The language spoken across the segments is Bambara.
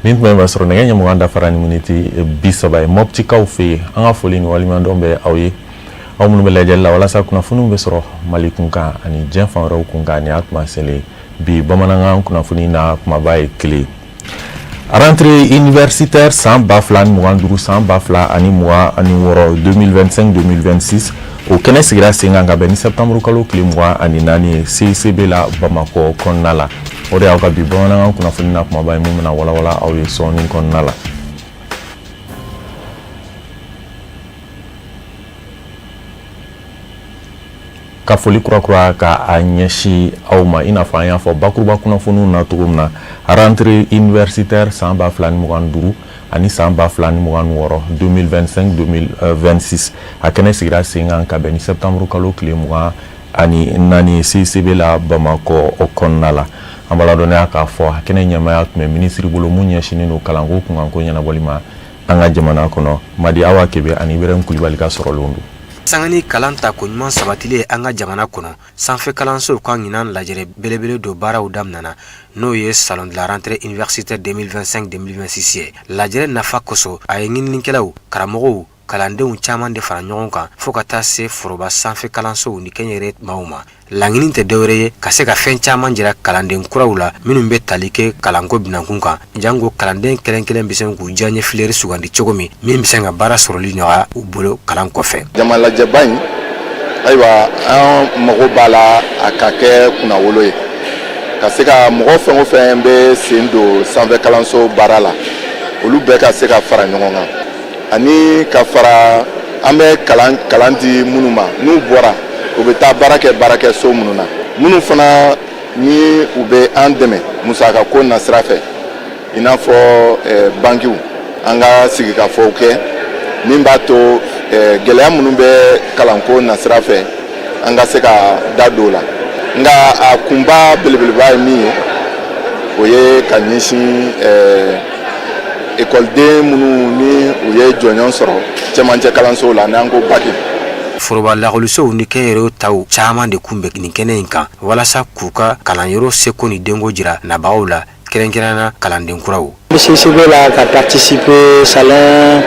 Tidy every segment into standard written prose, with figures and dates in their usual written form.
Nin tuma in b'a sɔrɔ nɛgɛ ɲɛ 20 dafara ni miniti 30 ye Mɔptikaw fɛ yen. An ka foli ni waleɲumandɔn bɛ aw ye, aw minnu bɛ lajɛli la walasa kunnafoniw bɛ sɔrɔ Mali kunkan ani diɲɛ fan wɛrɛw kunkan. Nin y'a tuma selen bi, bamanankan kunnafoni na kumaba ye kelen. Rentrée universitaire san 2025, san 2026, 2025 2026, o kɛnɛ sigira sen kan ka bɛn ni septembre kalo tile 24 ye CICB la Bamakɔ kɔnɔna la. O de y'aw ka bi bamanankan kunnafoni na kumaba ye, mun bɛna walawala aw ye sɔɔni kɔnɔna la. Ka foli kurakura ka a ɲɛsin aw ma, i n'a fɔ an y'a fɔ bakuruba kunnafoniw na cogo min na, rentrée universitaire san 2025 ani san 2026, 2025 2026, a kɛnɛ sigira sen kan ka bɛn ni septembre kalo tile 24 CICB la Bamakɔ o kɔnɔna la. An b'a ladɔnniya k'a fɔ a kɛnɛ ɲɛmaaya tun bɛ minisiri bolo mun ɲɛsinnen don kalanko kunkanko ɲɛnabɔli ma an ka jamana kɔnɔ, Madi Awa Kebe ani Ibrahim Kulibali ka sɔrɔlenw don. Sanga ni kalan ta ko ɲuman sabatili ye an ka jamana kɔnɔ, sanfɛ kalansow ka ɲinan lajɛrɛ belebele dɔ baaraw daminɛna, n'o ye salon de la rentrée universitaire 2025 2026 ye. Lajɛrɛ nafa kosɔn, a ye ɲininikɛlaw, karamɔgɔw, kalandenw caman de fara ɲɔgɔn kan, fo ka taa se foroba sanfɛ kalansow ni kɛnyɛrɛ maaw ma. Laɲini tɛ dɔwɛrɛ ye ka se ka fɛn caman jira kalanden kuraw la minnu bɛ tali kɛ kalanko binankun kan, janko kalanden kelen kelen bɛ se k'u diyaɲɛ filière sugandi cogo min, min bɛ se ka baara sɔrɔli nɔgɔya u bolo kalan kɔfɛ. Jamalajɛba in, ayiwa, an mago b'a la a ka kɛ kunnawolo ye, ka se ka mɔgɔ fɛn o fɛn bɛ sen don sanfɛ kalanso baara la, olu bɛɛ ka se ka fara ɲɔgɔn kan, ani ka fara an bɛ kalan di minnu ma, n'u bɔra u bɛ taa baara kɛ baarakɛso minnu na, minnu fana ni u bɛ an dɛmɛ musaka ko nasira fɛ, i n'a fɔ bankiw, an ka sigikafɔw kɛ min b'a to gɛlɛya minnu bɛ kalanko nasira fɛ, an ka se ka da don o la. Nka a kunba belebeleba ye min ye, o ye ka ɲɛsin ekɔliden minnu ni u ye jɔnjɔn sɔrɔ cɛmancɛ kalansow la, n'an ko baki. Foroba lakɔlisow ni kɛnyɛrɛ taw caman de kun bɛ nin kɛnɛ in kan walasa k'u ka kalanyɔrɔ seko ni dɔnko jira nabagaw la, kɛrɛnkɛrɛnna kalanden kuraw. CICB la ka participer salon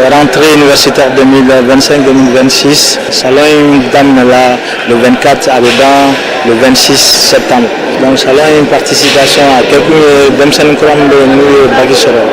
rentrée universitaire 2025-2026. Salon in daminɛla le 24, a bɛ ban le 26 septembre. Donc salon in participation a kɛkun ye denmisɛnnin kura min bɛ yen, n'u ye bac sɔrɔ,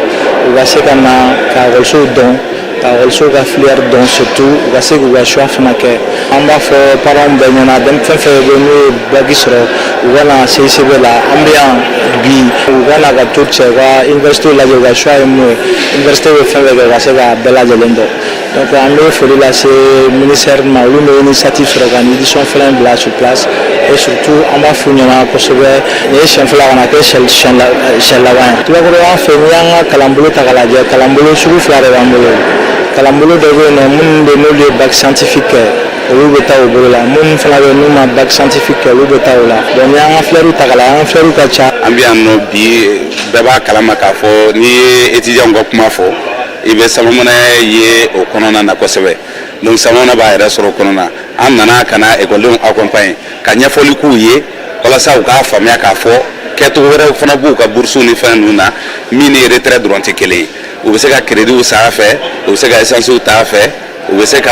u ka se ka na ka ekɔlisow dɔn, ka ekɔlisow ka filière dɔn, surtout u ka se k'u ka choix fana kɛ. An b'a fɔ parents bɛɛ ɲɛna, fɛn fɛn bɛ yen n'u ye bac sɔrɔ, u ka na CICB la. An bɛ yan bi, u ka na ka tour cɛ, u ka université lajɛ, u ka choix ye mun ye, université bɛ fɛn fɛn kɛ, u ka se k'a bɛɛ lajɛlen dɔn. Donc an bɛ foli lase ministère ma, olu bɛ initiative sɔrɔ ka nin édition fɔlɔ in bila sur place. Et surtout an b'a f'u ɲɛna kosɛbɛ, nin ye siɲɛ fɔlɔ, a kana kɛ siɲɛ laban ye. Tubakɔrɔ an fɛ, n'i y'an ka kalanbolo ta k'a lajɛ, kalanbolo sugu fila de b'an bolo. Kalanbolo dɔ bɛ yen nɔ, minnu bɛ n'olu ye bac scientifique kɛ, olu bɛ taa o bolo la. Minnu fana bɛ yen n'u ma bac scientifique kɛ, olu bɛ taa o la. Donc n'i y'an ka filière ta k'a lajɛ, an ka filière ka ca. An bɛ yan nɔ bi, bɛɛ b'a kalama k'a fɔ n'i ye étudiants ka kuma fɔ, i bɛ Sama Money ye o kɔnɔna na kosɛbɛ. Donc Sama Money b'a yɛrɛ sɔrɔ o kɔnɔna na. An nana ka na ekɔlidenw accompagner, ka ɲɛfɔli k'u ye walasa u k'a faamuya k'a fɔ kɛcogo wɛrɛw fana b'u ka bourse ni fɛn ninnu na, min ni retrait dɔrɔn tɛ kelen ye. U bɛ se ka crédit sara a fɛ, u bɛ se ka essence ta a fɛ, u bɛ se ka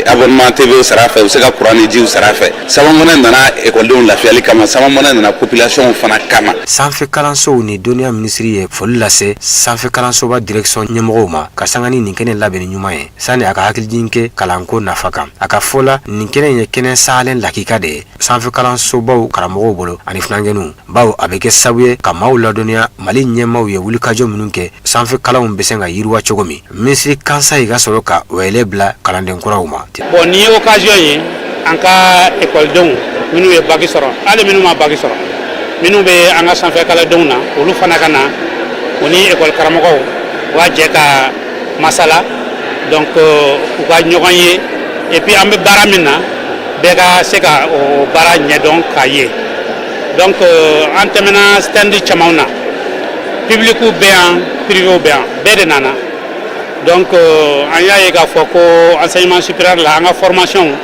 abonnement TV sara a fɛ, u bɛ se ka courant ni jiw sara a fɛ. Sama Money nana ekɔlidenw lafiyali kama, Sama Money nana population fana kama. Sanfɛ kalansow ni dɔnniya minisiri ye foli lase sanfɛ kalansoba direction ɲɛmɔgɔw ma ka sanga ni nin kɛnɛ labɛnni ɲuman ye, sani a ka hakilijigin kɛ kalanko nafa kan. A ka fɔ la, nin kɛnɛ in ye kɛnɛ salen lakika de ye sanfɛ kalansobaw karamɔgɔw bolo ani funankɛninw, bawo a bɛ kɛ sababu ye ka maaw ladɔnniya Mali ɲɛmaaw ye wulikajɔ minnu kɛ sanfɛ kalanw bɛ se ka yiriwa cogo min. Minisiri Kansayi ka sɔrɔ ka wele bila kalanden kuraw ma. Bon, nin ye occasion ye an ka ekɔlidenw minnu ye bac sɔrɔ, hali minnu ma bac sɔrɔ, minnu bɛ an ka sanfɛ kalandenw na, olu fana ka na, u ni ekɔli karamɔgɔw u ka jɛ ka masala, donc u ka ɲɔgɔn ye, et puis an bɛ baara min na, bɛɛ ka se ka o baara ɲɛdɔn k'a ye. Donc an tɛmɛna stand caman na, public bɛ yan, privé bɛ yan, bɛɛ de nana. Donc an y'a ye k'a fɔ ko enseignement supérieur la, an ka formation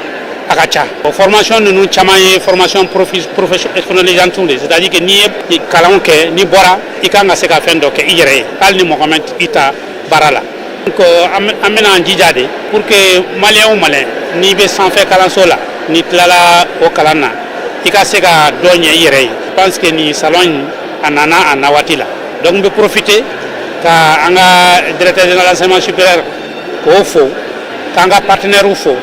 A ka ca. O formation ninnu caman ye formation professionnalisante de, c'est à dire que n'i ye kalanw kɛ, n'i bɔra, i kan ka se ka fɛn dɔ kɛ i yɛrɛ ye, hali ni mɔgɔ ma i ta baara la. Donc an bɛna an jija de pour que Malien o Malien, n'i bɛ sanfɛ kalanso la, n'i tilala o kalan na, i ka se ka dɔ ɲɛ i yɛrɛ ye. Je pense que nin salon in, a nana a na waati la. Donc n bɛ profiter ka an ka directeur général enseignement supérieur k'o fo, k'an ka partenaires fo.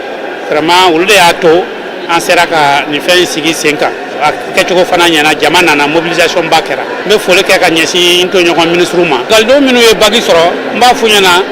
Vraiment, olu de y'a to an sera ka nin fɛn in sigi sen kan. A kɛcogo fana ɲɛna, jama nana, mobilisation ba kɛra. N bɛ foli kɛ ka ɲɛsin n tɔɲɔgɔn ministre ma. Ekɔlidenw minnu ye bac sɔrɔ, n b'a f'u ɲɛna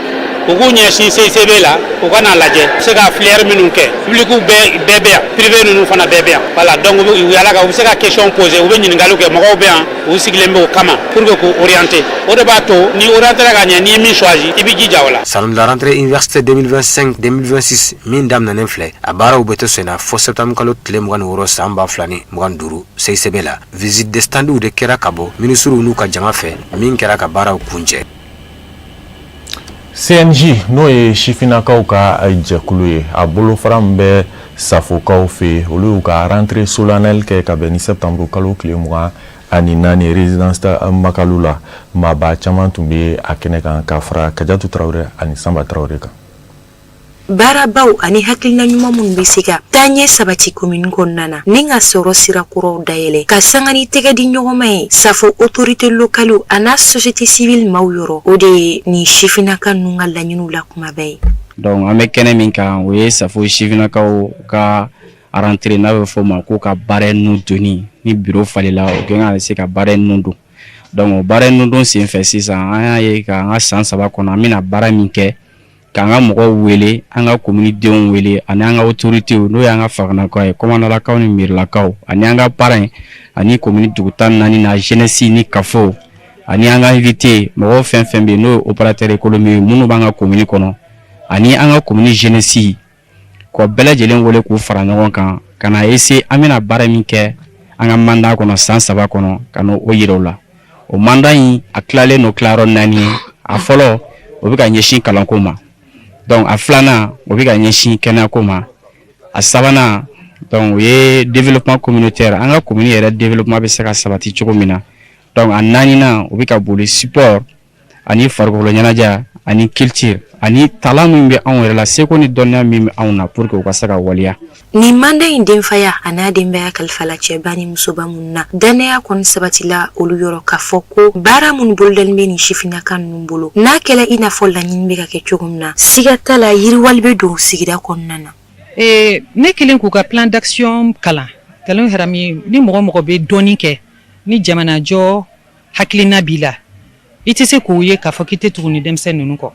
u k'u ɲɛsin CICB la, u ka n'a lajɛ u bɛ se ka filière minnu kɛ. Public bɛɛ bɛ yan, privé ninnu fana bɛɛ bɛ yan. Voilà, donc u yala ka u bɛ se ka question poser, u bɛ ɲininkaliw kɛ. Mɔgɔw bɛ yan, u sigilen bɛ o kama pour que k'u orienter. O de b'a to ni orienter ka ɲɛ, n'i ye min choisi, i bɛ jija o la. Salon de la rentrée universitaire 2025-2026 min daminɛnen filɛ, a baaraw bɛ to senna fo septembre kalo tile 26 san 2025 CICB la. Visite de standw de kɛra ka bɔ minisiriw n'u ka jama fɛ, min kɛra ka baaraw kuncɛ. CNJ, n'o ye sifinnakaw ka jɛkulu ye, a bolofara min bɛ Safokaw fɛ yen, olu y'u ka rentrée solennelle kɛ ka bɛn ni septembre kalo tile 24 résidence Makalu la. Maaba caman tun bɛ a kɛnɛ kan, ka fara Kajatu Tarawele ani Sanba Tarawele kan. Baarabaw ani hakilina ɲuman minnu bɛ se ka taaɲɛ sabati komini kɔnɔna na ni ka sɔrɔ sira kuraw dayɛlɛ, ka sanga ni tɛgɛ di ɲɔgɔnma ye Safo autorité locale a n'a société civile maaw yɔrɔ, o de ye nin sifinnaka ninnu ka laɲiniw la kuma bɛɛ ye. Donc an bɛ kɛnɛ min kan, o ye Safo sifinnakaw ka rentrée, n'a bɛ fɔ o ma ko ka baara nun donni. Ni bureau falenla, o kɛ kan ka se ka baara nun don. Donc o baara nun don senfɛ sisan, an y'a ye k'an ka san 3 kɔnɔ, an bɛna baara min kɛ, k'an ka mɔgɔw wele, an ka commune denw wele, ani an ka autorités, n'o y'an ka faganakaw ye, kɔmanalakaw ni miirilakaw, ani an ka parrain, ani commune dugu 14 na jeunesse ni kafo, ani an ka invité, mɔgɔw fɛn fɛn bɛ yen, n'o ye opérateur économique minnu b'an ka commune kɔnɔ, ani an ka commune jeunesse, k'o bɛɛ lajɛlen wele k'u fara ɲɔgɔn kan ka na essayer an bɛna baara min kɛ an ka mandat kɔnɔ san 3 kɔnɔ, ka n'o yira u la. O mandat in, a tilalen don tilayɔrɔ naani ye. A fɔlɔ, o bɛ ka ɲɛsin kalanko ma. Donc a filanan, o bɛ ka ɲɛsin kɛnɛyako ma. A sabanan, donc o ye développement communautaire, an ka commune yɛrɛ développement bɛ se ka sabati cogo min na. Donc a naaninan, o bɛ ka boli sport ani farikolo ɲɛnajɛ ani culture ani talent min bɛ anw yɛrɛ la, seko ni dɔnniya min bɛ anw na, pour que u ka se ka waleya. Nin mandat in denfaya a n'a denbaya kalifala cɛba ni musoba minnu na, dannaya kɔni sabatila olu yɔrɔ k'a fɔ ko baara minnu bolodalen bɛ nin sifinnaka ninnu bolo, n'a kɛla i n'a fɔ laɲini bɛ ka kɛ cogo min na, siga t'a la, yiriwali bɛ don sigida kɔnɔna na. Ne kelen k'u ka plan d'action kalan nkalon hɛrɛ ni mɔgɔ mɔgɔ bɛ dɔɔni kɛ ni jamanajɔ hakilina b'i la, i tɛ se k'o ye k'a fɔ k'i tɛ tugu ni denmisɛnnin ninnu kɔ.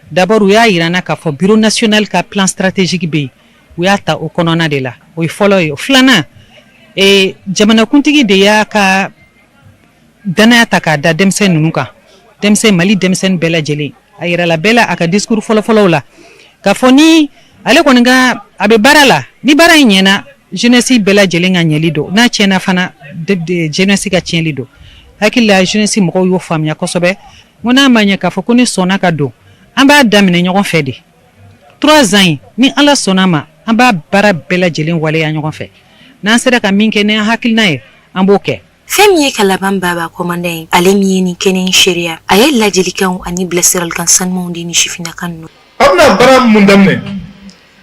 D'abord, u y'a yira n na k'a fɔ bureau national ka plan stratégique bɛ yen, u y'a ta o kɔnɔna de la. O ye fɔlɔ ye. O filanan, jamanakuntigi de y'a ka danaya ta k'a da denmisɛnnin ninnu kan, denmisɛn Mali denmisɛnnin bɛɛ lajɛlen. A yirala bɛɛ la a ka discours fɔlɔfɔlɔw la k'a fɔ ni ale kɔni ka a bɛ baara la, ni baara in ɲɛna, jeunesse bɛɛ lajɛlen ka ɲɛli don, n'a tiɲɛna fana, jeunesse ka tiɲɛli don. Hakili la, jeunesse mɔgɔw y'o faamuya kosɛbɛ. N ko n'a ma ɲɛ k'a fɔ ko ne sɔnna ka don, an b'a daminɛ ɲɔgɔn fɛ de. 3 ans in, ni Ala sɔnna ma, an b'a baara bɛɛ lajɛlen waleya ɲɔgɔn fɛ. N'an sera ka min kɛ ni an hakilina ye, an b'o kɛ. Fɛn min ye ka laban baba commandant ye, ale min ye nin kɛnɛ in seereya, a ye ladilikanw ani bilasiralikan sanumanw di ni sifinnaka ninnu. An bɛna baara mun daminɛ,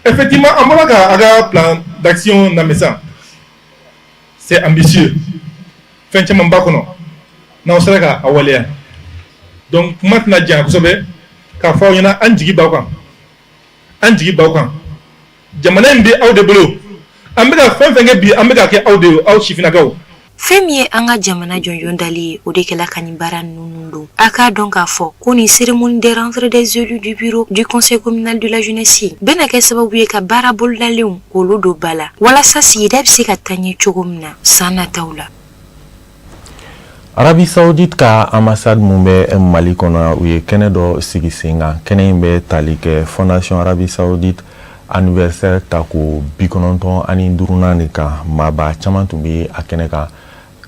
effectivement, an bɔra ka a ka plan d'action lamɛn sisan. C'est ambitieux, fɛn caman b'a kɔnɔ n'aw sera ka a waleya. Donc kuma tɛna janya kosɛbɛ k'a fɔ aw ɲɛna, an jigi b'aw kan, an jigi b'aw kan. Jamana in bɛ aw de bolo. An bɛ ka fɛn fɛn kɛ bi, an bɛ ka kɛ aw de ye, aw sifinnakaw. Fɛn min ye an ka jamana jɔnjɔn dali ye, o de kɛla ka nin baara ninnu don. A k'a dɔn k'a fɔ ko nin cérémonie de rentrée des élus du bureau du conseil communal de la jeunesse bɛna kɛ sababu ye ka baara bolodalenw k'olu don ba la, walasa sigida bɛ se ka taa ɲɛ cogo min na san nataw la. Arabie Saoudite ka ambassade mun bɛ Mali kɔnɔ, u ye kɛnɛ dɔ sigi sen kan. Kɛnɛ in bɛ tali kɛ Fondation Arabie Saoudite anniversaire tako 95nan de kan. Maaba caman tun bɛ a kɛnɛ kan.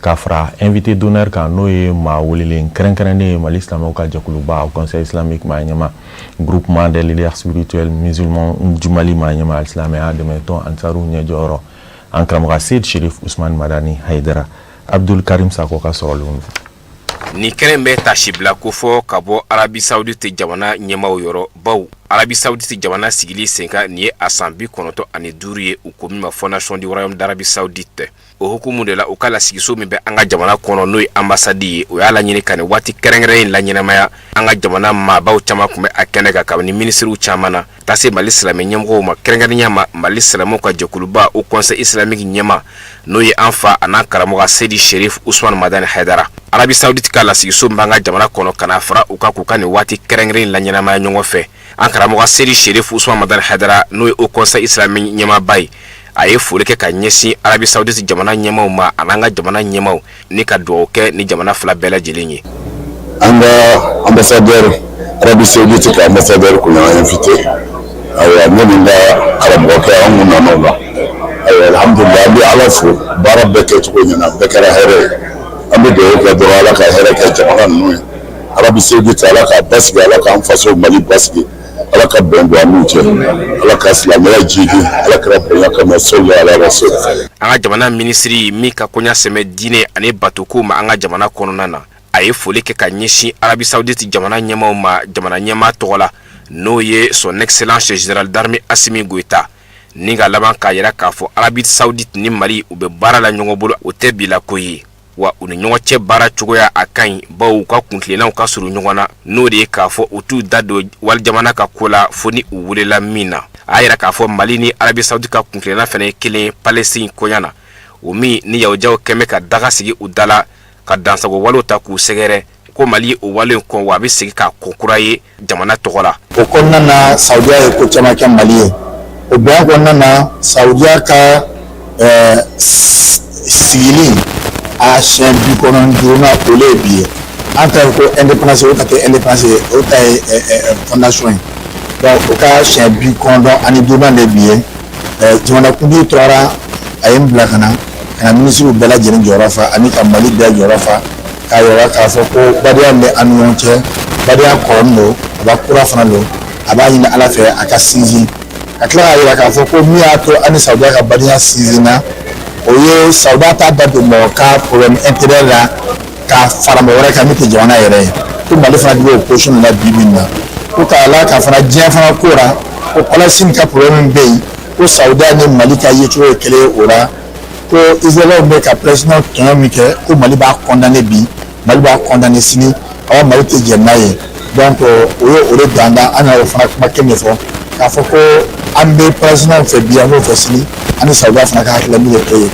Ka fara invité d'honneur kan, n'o ye maa welelen kɛrɛnkɛrɛnnen ye, Mali silamɛw ka jɛkuluba Conseil islamique maa ɲɛma, Groupement des leaders spirituels musulmans du Mali maa ɲɛma, silamɛya dɛmɛtɔn Ansaru ɲɛjɔyɔrɔ, an karamɔgɔ Seyid Sherif Usman Madani Hayidara. Abdul Karim Sako ka sɔrɔlenw. Nin kɛnɛ bɛ tasibila kofɔ ka bɔ Arabie Saoudite jamana ɲɛmaw yɔrɔ, baw Arabie Saoudite jamana sigili sen kan nin ye a san 95 ye, u ko min ma Fondation du Royaume d'Arabie Saoudite. O hukumu de la, u ka lasigiso min bɛ an ka jamana kɔnɔ, n'o ye ambassade ye, o y'a laɲini ka nin waati kɛrɛnkɛrɛn in laɲɛnamaya. An ka jamana maabaw caman tun bɛ a kɛnɛ kan, kabini minisiriw caman na taa se Mali silamɛ ɲɛmɔgɔw ma, kɛrɛnkɛrɛnnenya ma Mali silamɛw ka jɛkuluba Haut Conseil islamique ɲɛma, n'o ye an fa an'an karamɔgɔ Seyidi Sherif Usman Madani Hayidara. Arabie Saoudite ka lasigiso min b'an ka jamana kɔnɔ, ka na fara u kan k'u ka nin waati kɛrɛnkɛrɛn in laɲɛnamaya ɲɔgɔn fɛ. An karamɔgɔ Seyidi Sherif Usman Madani Hayidara, n'o ye Haut Conseil islamique ɲɛmaaba ye, a ye foli kɛ ka ɲɛsin Arabie Saoudite jamana ɲɛmaw ma an'an ka jamana ɲɛmaw, ni ka dugawu kɛ ni jamana fila bɛɛ lajɛlen ye. An ka ambassadeur, Arabie Saoudite ka ambassadeur kun y'an invité. Ayiwa, ne ni n ka karamɔgɔkɛ, an kun nana o la. Ayiwa, alhamdulilah, an bɛ Ala fo, baara bɛɛ kɛcogo ɲɛna, bɛɛ kɛra hɛrɛ ye. An bɛ dugawu kɛ dɔrɔn, Ala ka hɛrɛ kɛ jamana ninnu ye. Arabie Saoudite, Ala k'a basigi, Ala k'an faso Mali basigi, Ala ka bɛn don an n'u cɛ, Ala ka silamɛya jidi, Ala kɛra bonya kama, sɔli ala rasul. An ka jamana minisiri min ka koɲa sɛmɛ diinɛ ani batoko ma an ka jamana kɔnɔna na, a ye foli kɛ ka ɲɛsin Arabie Saoudite jamana ɲɛmaw ma jamana ɲɛmaa tɔgɔ la, n'o ye Son Excellence Général d'armée Assimi Goïta, ni ka laban k'a yira k'a fɔ Arabie Saoudite ni Mali, u bɛ baara la ɲɔgɔn bolo, o tɛ bi la ko ye wa, u ni ɲɔgɔn cɛ baara cogoya a ka ɲi, bawo u ka kuntilennaw ka surun ɲɔgɔn na, n'o de ye k'a fɔ u t'u da don walijamana ka ko la fo ni u welela min na. A y'a yira k'a fɔ Mali ni Arabie Saoudite ka kuntilenna fana ye kelen ye Palestine koɲa na, o min ni yahudiyaw kɛn bɛ ka daga sigi u da la ka dansago walew ta k'u sɛgɛrɛ, ko Mali ye o wale in kɔn, wa a bɛ segin k'a kɔn kura ye jamana tɔgɔ la. O kɔnɔna na, Saudiya ye ko caman kɛ Mali ye. O bɛn kɔnɔna na, Saudiya ka sigili a siɲɛ 95nan, o le ye bi ye. An ta ye ko indépendance, o ta tɛ indépendance ye, o ta ye fondation ye. Donc o ka siɲɛ 95nan de bi ye. Jamanakuntigi tɔgɔra, a ye n bila ka na ka na minisiriw bɛɛ lajɛlen jɔyɔrɔ fa ani ka Mali bɛɛ jɔyɔrɔ fa, k'a yira k'a fɔ ko badenya min bɛ an ni ɲɔgɔn cɛ, badenya kɔrɔnin don, a b'a kura fana don, a b'a ɲini Ala fɛ a ka sinsin. Ka tila k'a yira k'a fɔ ko min y'a to an ni Saudiya ka badenya sinsinna, o ye Saudiya t'a da don mɔgɔ ka problème intérieur la ka fara mɔgɔ wɛrɛ kan min tɛ jamana yɛrɛ ye, ko Mali fana bɛ o position de la bi bi in na. Ko k'a la ka fana diɲɛ fana ko la, ko Palestine ka problème bɛ yen, ko Saudiya ni Mali ka yecogo ye kelen ye o la, ko Israël bɛ ka Palestine tɔɲɔ min kɛ, ko Mali b'a condamné bi, Mali b'a condamné sini, awa Mali tɛ jɛn n'a ye. Donc o ye o de dan da an yɛrɛ fana kuma kelen de fɔ k'a fɔ ko an bɛ Palestine fɛ bi, an b'o fɛ sini, an ni Saudiya fana ka hakilina min ye kelen ye.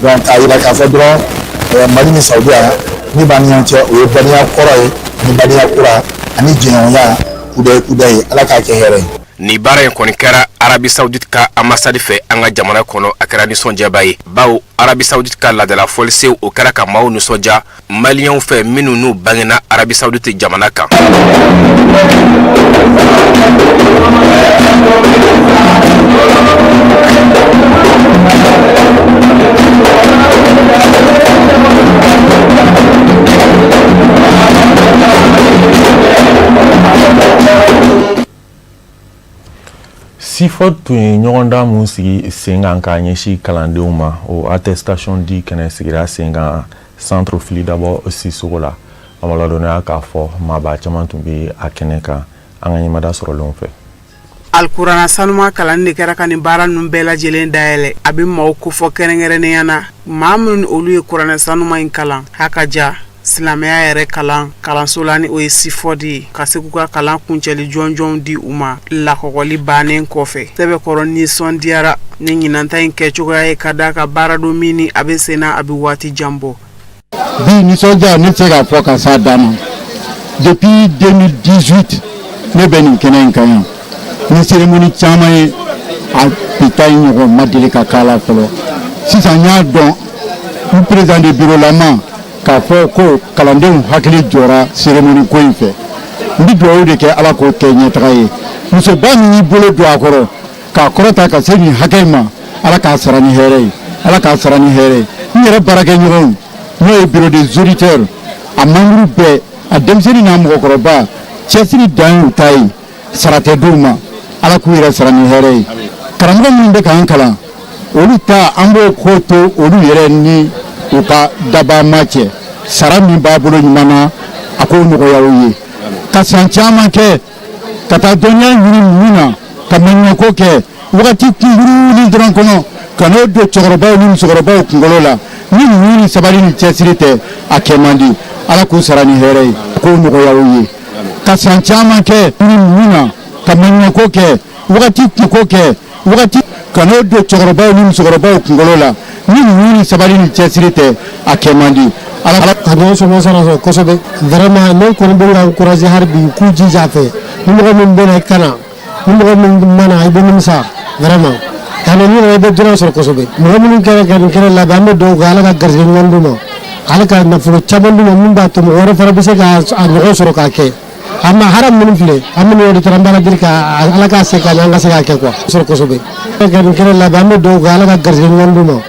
Donc k'a yira k'a fɔ dɔrɔn, Mali ni Saudiya min b'an ni ɲɔgɔn cɛ, o ye badenya kɔrɔ ye ani badenya kura ani jɛɲɔgɔnya kudayi kudayi. Ala k'a kɛ hɛrɛ ye. Nin baara in kɔni kɛra Arabie Saoudite ka ambassade fɛ an ka jamana kɔnɔ, a kɛra nisɔndiyaba ye, bawo Arabie Saoudite ka laadala fɔlisew, o kɛra ka maaw nisɔndiya Maliyɛnw fɛ minnu n'u bangena Arabie Saoudite jamana kan. CIFOD tun ye ɲɔgɔndan mun sigi sen kan k'a ɲɛsin kalandenw ma, o attestation di kɛnɛ sigira sen kan Centre Fily Dabo Sissoko la. An b'a ladɔnniya k'a fɔ maaba caman tun bɛ a kɛnɛ kan an ka ɲɛmada sɔrɔlenw fɛ. Alikuranɛ sanuma kalan de kɛra ka nin baara ninnu bɛɛ lajɛlen dayɛlɛ. A bɛ maaw kofɔ kɛrɛnkɛrɛnnenya na, maa minnu olu ye kuranɛ sanuma in kalan ha ka ja silamɛya yɛrɛ kalan kalanso la, ni o ye CIFOD ye, ka se k'u ka kalan kuncɛli jɔnjɔnw di u ma lakɔgɔli bannen kɔfɛ. Sɛbɛkɔrɔ nisɔndiyara ni ɲinanta in kɛcogoya ye, ka d'a ka baara don min ni a bɛ sen na, a bɛ waati jan bɔ. Bi nisɔndiya, ne tɛ se k'a fɔ ka s'a dan na. Depuis 2018 ne bɛ nin kɛnɛ in kan yan ni cérémonie caman ye, a bi ta in ɲɔgɔn ma deli ka k'a la fɔlɔ. Sisan n y'a dɔn, n président de bureau lama k'a fɔ ko kalandenw hakili jɔra cérémonie ko in fɛ. N bɛ dugawu de kɛ, Ala k'o kɛ ɲɛtaga ye. Musoba min y'i bolo don a kɔrɔ k'a kɔrɔta ka se nin hakɛ in ma, Ala k'a sara ni hɛrɛ ye, Ala k'a sara ni hɛrɛ ye. N yɛrɛ baarakɛɲɔgɔnw N'o ye bureau des auditeurs, a membre bɛɛ, a denmisɛnnin n'a mɔgɔkɔrɔba, cɛsiri dan y'u ta ye, sara tɛ d'u ma. Ala k'u yɛrɛ sara ni hɛrɛ ye. Karamɔgɔ minnu bɛ k'an kalan, olu ta, an b'o ko to olu yɛrɛ ni u ka dabama cɛ. Sara min b'a bolo ɲuman na, a k'o nɔgɔya u ye. Ka san caman kɛ ka taa dɔnniya ɲini ninnu na, ka maɲumako kɛ wagati kunkurunin dɔrɔn kɔnɔ, ka n'o don cɛkɔrɔbaw ni musokɔrɔbaw kunkolo la, ni muɲu ni sabali ni cɛsiri tɛ, a kɛ man di. Ala k'u sara ni hɛrɛ ye, k'o nɔgɔya u ye. Ka san caman kɛ ɲini ninnu na, ka maɲumako kɛ wagati kunko kɛ wagati, ka n'o don cɛkɔrɔbaw ni musokɔrɔbaw kunkolo la, ni muɲu ni sabali ni cɛsiri tɛ, a kɛ man di. Ala ka ɲɔgɔn sɔmɔ sara sɔrɔ kosɛbɛ. Vraiment, ne kɔni bɛ ka encourager hali bi, u k'u jija a fɛ. Ni mɔgɔ min bɛ na, i ka na. Ni mɔgɔ min ma na, i bɛ nimisa. Vraiment, ka na ni yɛrɛ, i bɛ dɔrɔn sɔrɔ kosɛbɛ. Mɔgɔ minnu kɛra ka nin kɛnɛ labɛn, an bɛ dugawu kɛ, Ala ka garijɛgɛ ɲuman d'u ma, Ala ka nafolo caman d'u ma min b'a to mɔgɔ wɛrɛ fana bɛ se ka a ɲɔgɔn sɔrɔ k'a kɛ. A ma hara minnu filɛ, an minnu yɛrɛ taara, an b'Ala deli ka Ala k'a se ka ɲɛ, an ka se k'a kɛ quoi, sɔrɔ kosɛbɛ. Ka nin kɛnɛ labɛn, an bɛ dugawu kɛ, Ala ka garijɛgɛ ɲuman d'u ma,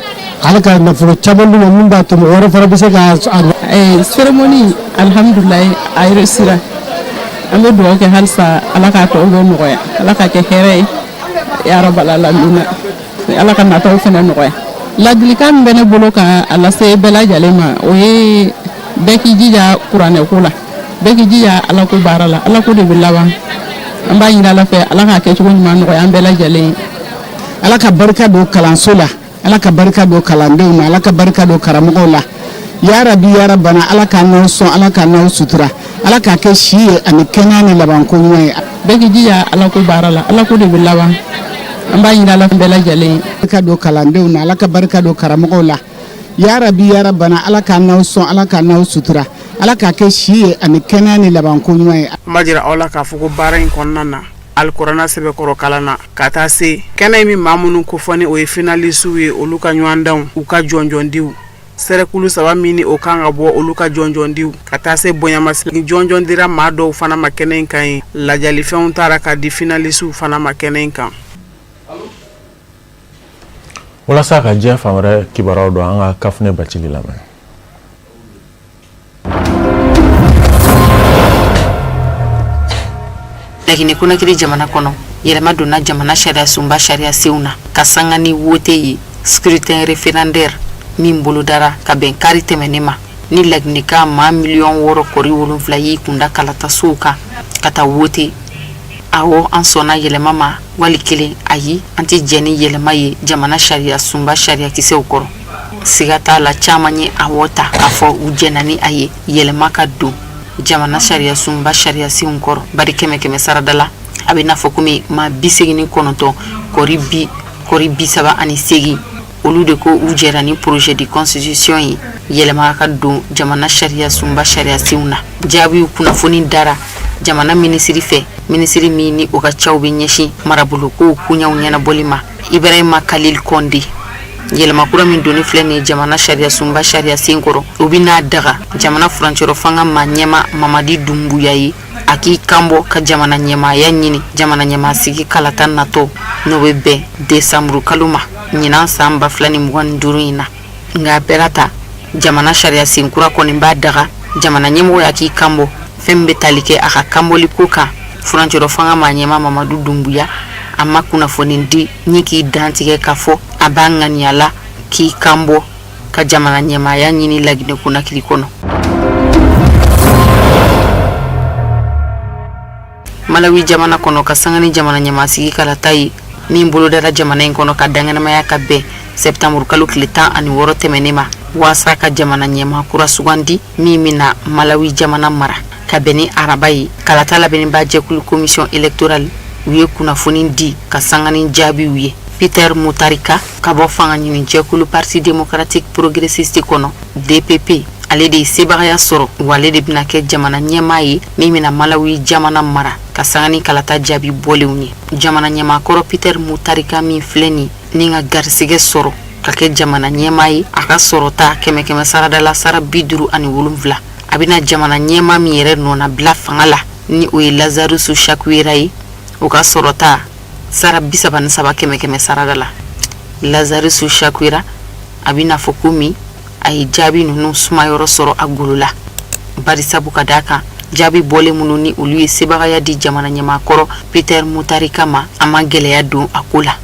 Ala ka nafolo caman d'u ma min b'a to mɔgɔ wɛrɛ fana bɛ se ka a cérémonie, alhamdulilayi, a réussira. An bɛ dugawu kɛ halisa, Ala k'a tɔw bɛɛ nɔgɔya, Ala k'a kɛ hɛrɛ ye, ya rabal alamina. Ala ka nataw fana nɔgɔya. Ladilikan min bɛ ne bolo ka a lase bɛɛ lajɛlen ma, o ye bɛɛ k'i jija kuranɛko la, bɛɛ k'i jija Alako baara la. Alako de bɛ laban. An b'a ɲini Ala fɛ, Ala k'a kɛcogo ɲuman nɔgɔya an bɛɛ lajɛlen ye. Ala ka barika don kalanso la, Ala ka barika don kalandenw na, Ala ka barika don karamɔgɔw la. Yarabi, yarabana, Ala k'an n'aw sɔn, Ala k'an n'aw sutura, Ala k'a kɛ si ye ani kɛnɛya ni labanko ɲuman ye. Bɛɛ k'i jija Alako baara la, Alako de bɛ laban. An b'a ɲini Ala bɛɛ lajɛlen ye. Barika don kalandenw na, Ala ka barika don karamɔgɔw la. Yarabi, yarabana, Ala k'an n'aw sɔn, Ala k'an n'aw sutura, Ala k'a kɛ si ye ani kɛnɛya ni labanko ɲuman ye. An b'a jira aw la k'a fɔ ko baara in kɔnɔna na, alikuranɛ sɛbɛkɔrɔ kalan na, ka taa se kɛnɛ min maa minnu kofɔ ni o ye finalisiw ye, olu ka ɲɔgɔndanw, u ka jɔnjɔndiw, sɛrɛkulu saba min ni o kan ka bɔ, olu ka jɔnjɔndiw, ka taa se bonyamasegin jɔnjɔn dira maa dɔw fana ma kɛnɛ in kan ye. Lajalifɛnw taara ka di finalisiw fana ma kɛnɛ in kan. Walasa ka diɲɛ fan wɛrɛ kibaruyaw dɔn, an ka Kafunɛ Bacili lamɛn. Lagine Konakiri jamana kɔnɔ, yɛlɛma donna jamana sariyasunba sariyasenw na ka sanga ni wote ye, scrutin référendaire min bolodara ka bɛn kari tɛmɛnen ma, ni Laginɛka maa 6.7 miliyɔn y'i kunda kalatasow kan ka taa wote. Awɔ, an sɔnna yɛlɛma ma, wali kelen ayi, an tɛ jɛn ni yɛlɛma ye jamana sariyasunba sariyakisɛw kɔrɔ. Siga t'a la, caman ye awɔ ta k'a fɔ u jɛnna ni a ye yɛlɛma ka don jamana sariyasunba sariyasenw kɔrɔ, bari kɛmɛ kɛmɛ sarada la, a bɛ n'a fɔ komi maa 89 kɔri 38, olu de ko u jɛra ni projet de constitution ye, yɛlɛma ka don jamana sariyasunba sariyasenw na. Jaabiw kunnafoni dara jamana minisiri fɛ, minisiri min ni o ka caw bɛ ɲɛsin marabolokow koɲɛw ɲɛnabɔli ma, Ibrahima Kalil Kɔnde. Yɛlɛma kura min donni filɛ nin ye jamana sariyasunba sariyasen kɔrɔ, o bɛna daga jamana furancɛrɔ fanga maa ɲɛmaa Mamadi Dunbuya ye a k'i kanbɔ ka jamana ɲɛmaaya ɲini jamana ɲɛmaasigi kalata natɔ, n'o bɛ bɛn desanburu kalo ma ɲinan san 2025 in na. Nka a bɛɛ ta, jamana sariyasen kura kɔni b'a daga jamana ɲɛmɔgɔ ya k'i kanbɔ. Fɛn min bɛ tali kɛ a ka kanbɔli ko kan, furancɛrɔ fanga maa ɲɛmaa Mamadu Dunbuya, a ma kunnafoni di ni k'i dantigɛ k'a fɔ a b'a ŋaniya la k'i kanbɔ ka jamana ɲɛmaaya ɲini Laginɛ Konakiri kɔnɔ. Malawi jamana kɔnɔ, ka sanga ni jamana ɲɛmaasigi kalata ye min bolodara jamana in kɔnɔ ka dankɛnɛmaya ka bɛn sɛptanburu kalo tile 16 tɛmɛnen ma, waasa ka jamana ɲɛmaa kura sugandi min bɛna Malawi jamana mara. Ka bɛn ni araba ye, kalata labɛnnibaa jɛkulu commission électorale, u ye kunnafoni di ka sanga ni jaabiw ye. Peter Mutharika ka bɔ fanga ɲini jɛkulu Parti démocratique progressiste kɔnɔ, DPP, ale de ye sebagaya sɔrɔ, wa ale de bɛna kɛ jamana ɲɛmaa ye min bɛna Malawi jamana mara ka sanga ni kalata jaabi bɔlenw ye. Jamana ɲɛmaa kɔrɔ Peter Mutharika min filɛ nin ni ka garisɛgɛ sɔrɔ ka kɛ jamana ɲɛmaa ye, a ka sɔrɔta kɛmɛ kɛmɛ sarada la sara 57, a bɛna jamana ɲɛmaa min yɛrɛ nɔnabila fanga la, ni o ye Lazarus Chakwera ye, o ka sɔrɔta sara 33 kɛmɛ kɛmɛ sarada la. Lazarus Chakwera, a bɛ n'a fɔ komi A ye jaabi ninnu sumayɔrɔ sɔrɔ a golo la, barisabu ka d'a kan jaabi bɔlen minnu ni olu ye sebagaya di jamana ɲɛmaa kɔrɔ Peter Mutharika ma, a ma gɛlɛya don a ko la.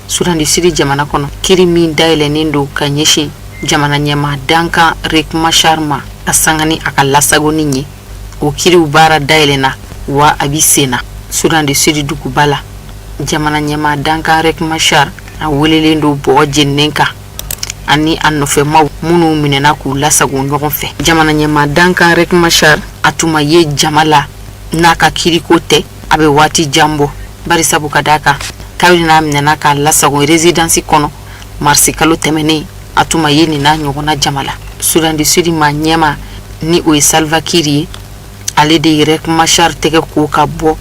Sudan du Sud jamana kɔnɔ, kiri min dayɛlɛnnen don ka ɲɛsin jamana ɲɛmaa dankan Riek Machar ma ka sanga ni a ka lasagoni ye, o kiriw baara dayɛlɛnna wa a bɛ sen na Sudan du Sud duguba la. Jamana ɲɛmaa dankan Riek Machar a welelen don bɔgɔ jeninen kan ani a nɔfɛmaw minnu minɛna k'u lasago ɲɔgɔn fɛ. Jamana ɲɛmaa dankan Riek Machar a tun ma ye jama la n'a ka kiriko tɛ a bɛ waati jan bɔ, barisabu ka d'a kan kabini n'a minɛna k'a lasago résidence kɔnɔ marisi kalo tɛmɛnen, a tun ma ye nin n'a ɲɔgɔnna jama la. Sudan du Sud maa ɲɛmaa ni o ye Salva Kiir ye, ale de ye Riek Machar tɛgɛ ko ka bɔ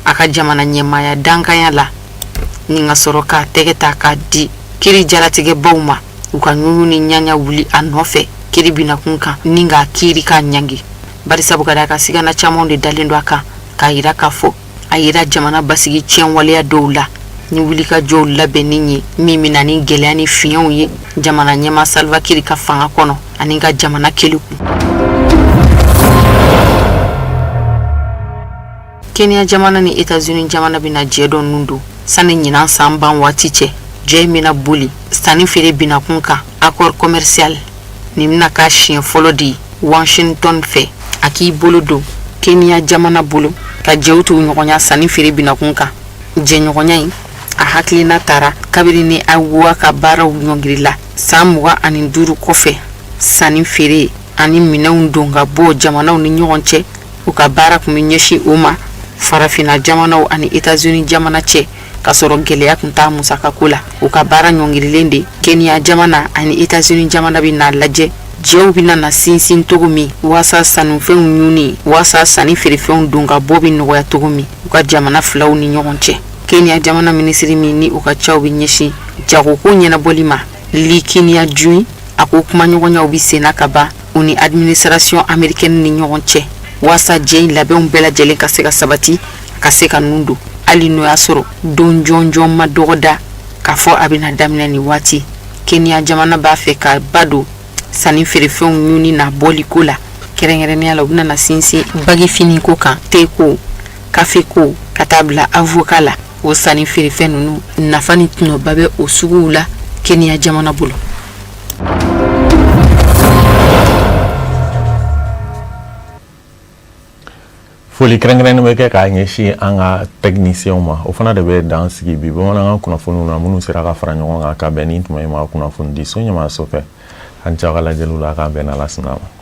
a ka jamana ɲɛmaaya dankanya la ni ka sɔrɔ k'a tɛgɛ ta k'a di kiri jalatigɛbaw ma, u ka ɲuɲu ni ɲaɲa wuli a nɔfɛ kiri binakun kan ni k'a kiri k'a ɲangi, barisabu ka d'a kan sigana caman de dalen don a kan k'a yira k'a fɔ a yera jamana basigi tiɲɛ waleya dɔw la ni wulikajɔw labɛnni ye min bɛ na ni gɛlɛya ni fiɲɛw ye jamana ɲɛmaa Salva Kiir ka fanga kɔnɔ ani ka jamana keleku. Kenya jamana ni États-Unis jamana bɛna jɛ dɔ nun don sani ɲinan san ban waati cɛ. Jɛ in bɛna boli sanni feere binakun kan, accord commercial. Nin bɛna k'a siɲɛ fɔlɔ de ye Washington fɛ a k'i bolo don Kenya jamana bolo ka jɛw tugu ɲɔgɔnya sanni feere binakun kan. Jɛɲɔgɔnya in a hakilina tara kabini ni AGOA ka baaraw ɲɔngirila san 25 kɔfɛ, sanni feere ani minɛnw don ka bɔ jamanaw ni ɲɔgɔn cɛ, u ka baara tun bɛ ɲɛsin o ma farafinna jamanaw ani États-Unis jamana cɛ, k'a sɔrɔ gɛlɛya tun t'a musakako la. U ka baara ɲɔngirilen de Kenya jamana ani États-Unis jamana bɛ n'a lajɛ jɛw bɛna na sinsin cogo min waasa sannifɛnw ɲuni, waasa sanni feerefɛnw don ka bɔ bɛ nɔgɔya cogo min u ka jamana filaw ni ɲɔgɔn cɛ. Kenya jamana minisiri min ni u ka caw bɛ ɲɛsin jagoko ɲɛnabɔli ma, Lee Kinyanjui, a ko kumaɲɔgɔnyaw bɛ senna ka ban u ni administration américaine ni ɲɔgɔn cɛ waasa jɛ in labɛnw bɛɛ lajɛlen ka se ka sabati, ka se ka nun don, hali n'o y'a sɔrɔ don jɔnjɔn ma dɔgɔda k'a fɔ a bɛna daminɛ nin waati. Kenya jamana b'a fɛ ka ba don sanni feerefɛnw ɲuni n'a bɔliko la, kɛrɛnkɛrɛnnenya la u bɛna na sinsin bagifiniko kan, teko, kafeko, ka taa bila avocat la. O sanni feerefɛn ninnu nafa ni tɔnɔba bɛ o suguw la Kenya jamana bolo. Foli kɛrɛnkɛrɛnnen bɛ kɛ k'a ɲɛsin an ka tɛkinisiyɛnw ma. O fana de bɛ dan sigi bi bamanankan kunnafoniw na minnu sera ka fara ɲɔgɔn kan ka bɛn ni tuma in ma kunnafonidiso ɲɛmaaso fɛ. An cɛ ka lajɛliw la, k'an bɛn n'Ala sɔnna ma.